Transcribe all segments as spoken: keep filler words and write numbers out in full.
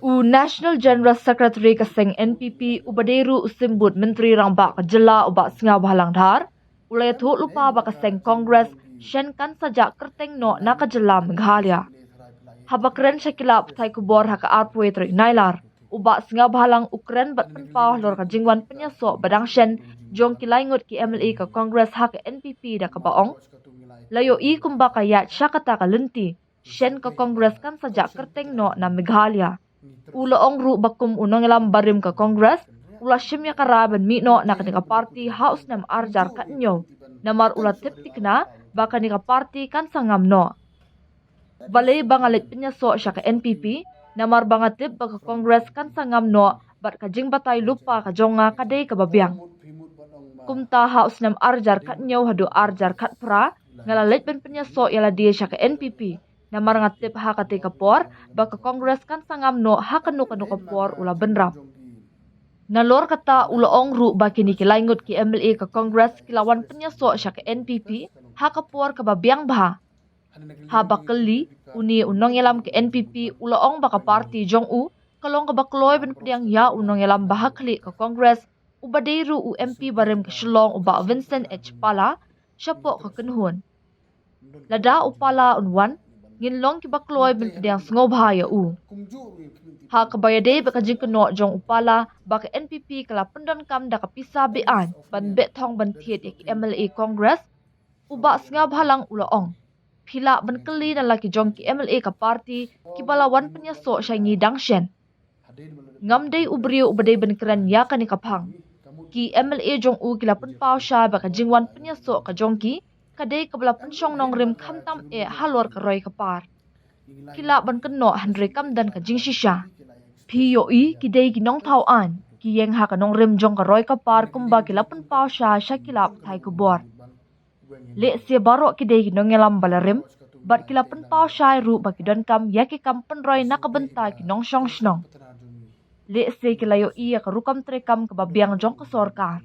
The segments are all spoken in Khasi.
U National General Secretary ka seng N P P uba dei ruh u symbud Myntri Rangbah ka jylla u Bah Sniawbhalang Dhar u la ïathuh lypa ba ka seng Congress shen kan sa jah kyrteng noh na ka jylla Meghalaya. Haba kren sha ki lad pathai khubor ha ka arphew tarik Nailar, u Bah Sniawbhalang u kren bad pynpaw halor ka jingwan pynïasoh ba dang shen jong ki lai ngut ki M L A ka Congress ha ka N P P da kaba ong, la ïohi kumba ka ïaid sha kata ka lynti shen ka Congress kan sa jah kyrteng noh na Meghalaya. U la ong ruh ba kum u nongïalam barim ka Congress u la shim ïa ka rai ban mih noh na kane ka party ha u snem ar hajar khathynñiew namar u la tip thikna ba kane ka party kan sa ngam noh. Balei ba nga leit pynïasoh sha ka N P P? Namar ba nga tip ba ka Congress kan sa ngam noh bad ka jingbatai lypa ka jong nga ka dei kaba biang. Kumta ha u snem ar hajar khathynñiew haduh ar hajar khatphra nga la leit ban pynïasoh ïa lade sha ka N P P. Namar nga tip ha katei ka por ba ka Congress kan sa ngam noh ha kano kano ka por u la bynrap. Nalor kata u la ong ruh ba kine ki lai ngut ki M L A ka Congress ki la wan pynïasoh sha ka N P P ha ka por kaba biang bha. Haba kylli, une u nongïalam ka N P P u la ong ba ka party jong u ka long kaba kloi ban pdiang ïa u nongïalam ba ha khlieh ka Congress uba dei ruh u M P barim ka Shillong u Bah Vincent H Pala shapoh ka kynhun. Lada u Pala un wan, ngin long kiba kloi ban pdiang sngewbha ïa u. Ha kaba ïadei bad ka jingkynnoh jong u Pala ba ka N P P ka la pyndonkam da ka pisa be-aiñ ban beh thong ban thied ïa ki M L A Congress, u Bah Sniawbhalang u la ong, phi lah ban kylli na la ki jong ki M L A ka party kiba la wan pynïasoh sha ngi dang shen. Ngam dei u briew uba dei ban kren ïa kane ka phang. Ki M L A jong u ki la pynpaw shai ba ka jingwan pynïasoh ka jong ki ka dei kaba la pynshong nongrim khamtam eh halor ka roi ka par. Ki lah ban kynnoh hynrei kam don ka jingshisha. Phi ïohi ki dei ki nongthaw aiñ, ki ïeng ha ka nongrim jong ka roi ka par kumba ki la pynpaw shai sha ki lad pathai khubor. Lehse baroh ki dei ki nongïalam ba la rim bad ki la pynpaw shai ruh ba ki donkam ïa ki kam pynroi na ka bynta ki nongshong shnong. Lehse ki la ïohi ïa ka rukom treikam kaba biang jong ka sorkar.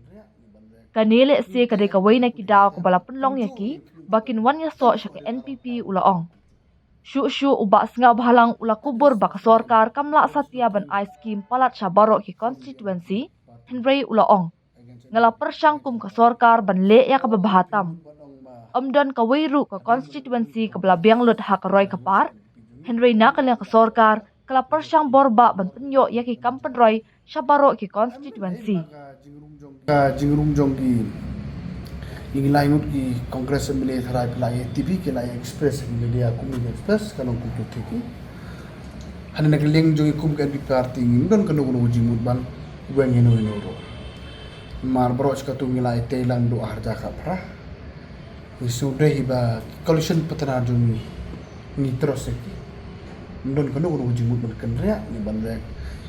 Kane lehse ka dei kawei na ki daw kaba la pynlong ïa ki ba kin wan ïasoh sha ka N P P, u la ong. Shuh shuh u Bah Sniawbhalang u la kubur ba ka sorkar kam lah satia ban ai skim palat sha baroh ki constituency, hynrei u la ong, nga la pyrshang kum ka sorkar ban leh ïa kaba bha tam. Ym don kawei ruh ka constituency kaba la biang lut ha ka roi ka par, hynrei na ka liang ka sorkar ka la pyrshang bor bha ban pynïoh ïa ki kam pynroi sha baroh ki constituency. Ka jingrung jong ki, ki lai ngut ki Congress M L A tharai phi la ïa T V ki la ïa express ha ki media, kum ki express ka long kumto thik hi. Hynrei na ka liang jong ki kum ka N P P party ngim don kano kano ka jingmut ban weng ïano ïano ruh. Namar baroh shi katta ngi la ïa tei lang haduh ar hajar khatphra. Ngi sngewdei hi ba coalition partner jong ngi, ngi trust ïa ki. Ym don kano kano ka jingmut ban kynriah ne ban weng.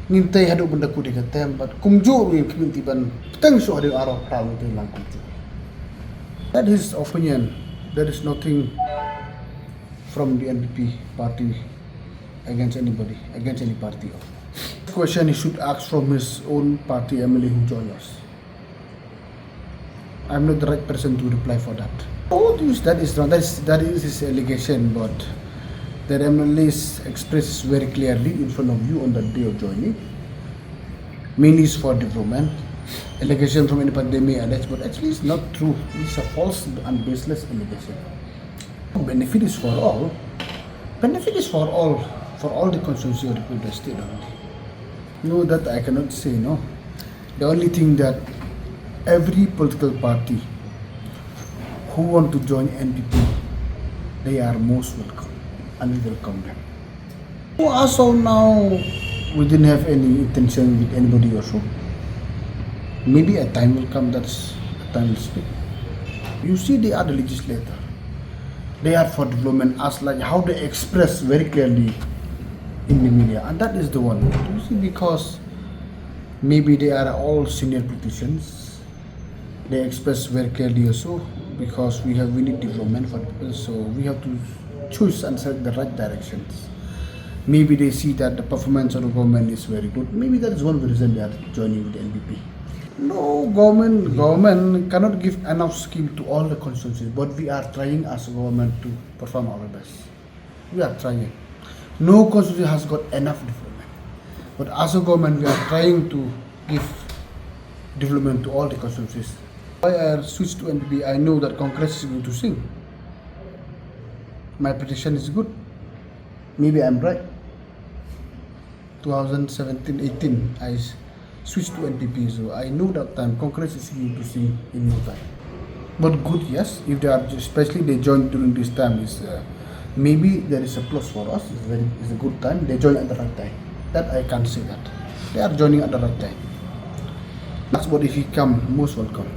Ngin tei haduh ban da kut ïa ka term, bad kumjuh ruh ngin khmih ban bteng shuh haduh arphew phra, ngin tei lang kumjuh. That is opinion. That is nothing from the N P P party against anybody, against any party. Question he should ask from his own party M L A who joined us. I'm not the right person to reply for that. Oh, this, that is wrong. That is, that is his allegation, but the M L As expressed very clearly in front of you on the day of joining. Mainly is for development. Allegation from anybody they may allege, but actually it's not true. It's a false and baseless allegation. Benefit is for all. Benefit is for all, for all the constituency of the people of the state only. No, that I cannot say, no. The only thing that every political party who want to join N P P, they are most welcome, and we welcome them. Well, as of now, we didn't have any intention with anybody also. Maybe a time will come, that's a time will speak. You see, they are the legislator. They are for development, as like how they express very clearly in the media, and that is the one. You see, because maybe they are all senior politicians, they express very clearly also, because we have, we need development for people, so we have to choose and select the right directions. Maybe they see that the performance of the government is very good. Maybe that is one of the reason they are joining with the N P P. No, government, government cannot give enough scheme to all the constituencies, but we are trying as a government to perform our best. We are trying. No constituency has got enough development. But as a government, we are trying to give development to all the constituencies. Why I switched to N P P, I know that Congress is going to sink. My prediction is good. Maybe I'm right. Two thousand seventeen eighteen, I s- switched to N P P, so I know that time Congress is going to sink in no time. But good, yes, if they are, especially they joined during this time, is uh, maybe there is a plus for us. It's very, it's a good time. They join at the right time. That I can say that they are joining at the right time. That's what, if he come, most welcome.